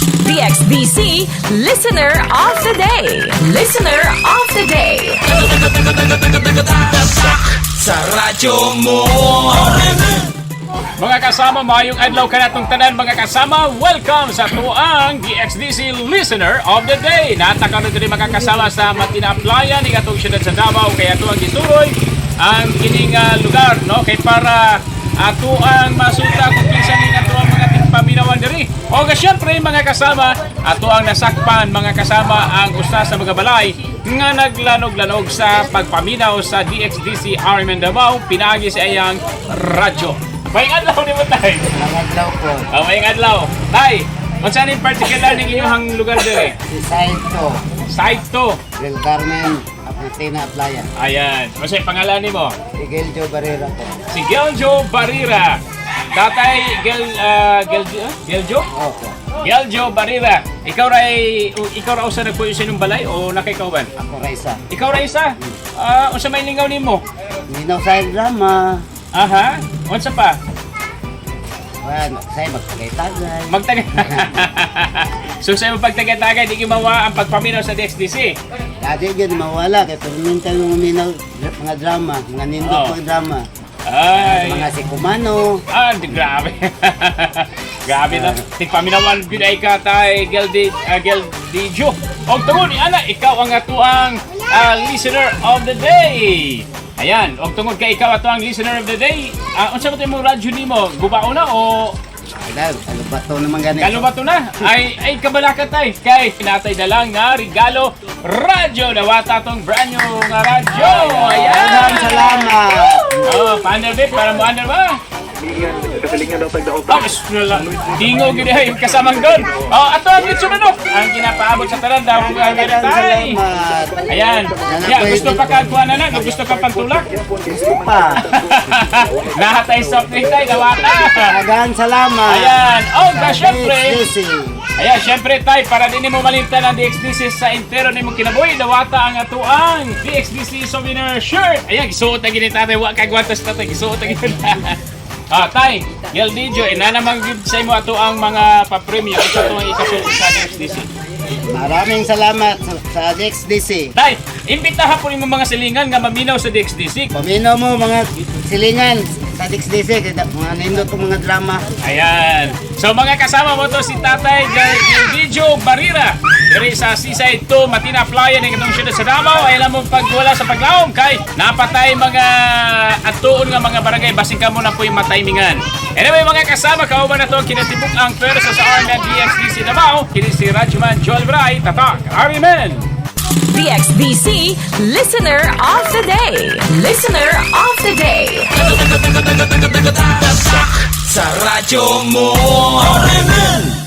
DXDC Listener of the Day. Listener of the Day. Sa radyo mo. Mga kasama, maayong adlaw kanatong tanan, mga kasama. Welcome sa atuang DXDC Listener of the Day. Naa ta karon diri, mga kasama, sa Matina Playa ni atong syudad sa Davao kay ato ang gisuroy ang kining lugar, no, kay para ato ang masuta kung kinsa ning ato ang mga tigpaminawan diri. O syempre, mga kasama, ato ang nasakpan, mga kasama, ang usa sa mga balay nga naglanog-lanog sa pagpaminaw sa DXDC RMN Davao pinaagi sa iyang radyo. Maayong adlaw nimo, tay. Ang adlaw po. Oh, maayong adlaw. Tay, unsa ning particular ning inyong lugar diri? Si Side 2, Site 2. Del Carmen, Aplatina Playa. Ayan. Unsa pangalan nimo? Si Geljo Barrera po. Si Geljo Barira. Tatay Gel Gel Geljo? Opo. Geljo Barira. Ikaw ra usa nagpuyo sa inyong balay o nakikauban? Ako Raisa. Ikaw ra isa. Ah, unsa may lingaw nimo? Minaw sa drama. Aha. Unsa pa? Well, say magtagay-tagay. Magtagay. So sa imong pagtagay-tagay, di mawa ang pagpaminaw sa DXDC. Dati yun, mawala. Kaya perminta yung minaw mga drama, mga nindot mga drama. Ay. Mga si Kumano. Ah, di, grabe. Grabe na. Tigpaminawan gyud ay ka, tay Geldi Geldijo. Og tungod ni ana, ikaw ang atuang listener of the day. Ayan, og tungod kay ikaw atuang listener of the day, unsa ba imong radyo nimo? Gubao na o Dahil, ano ba ito naman ganito? Kalubato na? Ay ay kabalaka, tay, kay natay dalang nga regalo, radyo, dawata tong brand new nga radyo. Ayan. Daghang salamat. Oh, paano bit para mo andar ba? Kasilingan daw tagdaot. Ah, bismillah. Dingo gid ay kasamang doon. Oh, ato ang litso na, no. Ang ginapaabot sa tanan daw kung ang Daghang tay. salamat. Ayan. Ya, gusto pa ka kuha na na, gusto ka pantulak. Gusto pa. Nahatay soft drink, tay, dawata. Daghang salamat. Ayan. Oh, ba syempre. DXDC. Ayan, syempre, tay, para din mo malimtan ang DXDC sa entero nimo kinabuhi, dawata ang atuang DXDC souvenir shirt. Ayan, gisuot na gini, tatay, wa kay gwantas, tatay, gisuot na gini. Ah, tay, Geldijo, ina namang gyud sa imo ato ang mga papremyo sa ato ang ikasulti sa DXDC. Maraming salamat sa DXDC. Tay, imbitahan po nimo mga silingan nga maminaw sa DXDC. Paminaw mo mga silingan sa DXDC, kaya mga nindot kong mga drama. Ayan. So mga kasama mo to si Tatay Geldijo Barira. Diri sa Seaside 2, Matina Playa ng katong syudad sa Davao. Ay alam mo pagwala sa paglaom kay napatay mga atuon nga mga barangay, basin ka mo na po yung mataymingan. Anyway, mga kasama, kauban na to ang kinatibuk ang pwersa sa RMN DXDC Davao. Kini si Rajman Joel Bray, Tatak, RMN! DXDC Listener of the Day. Listener of the Day. Sa radyo mo. RMN.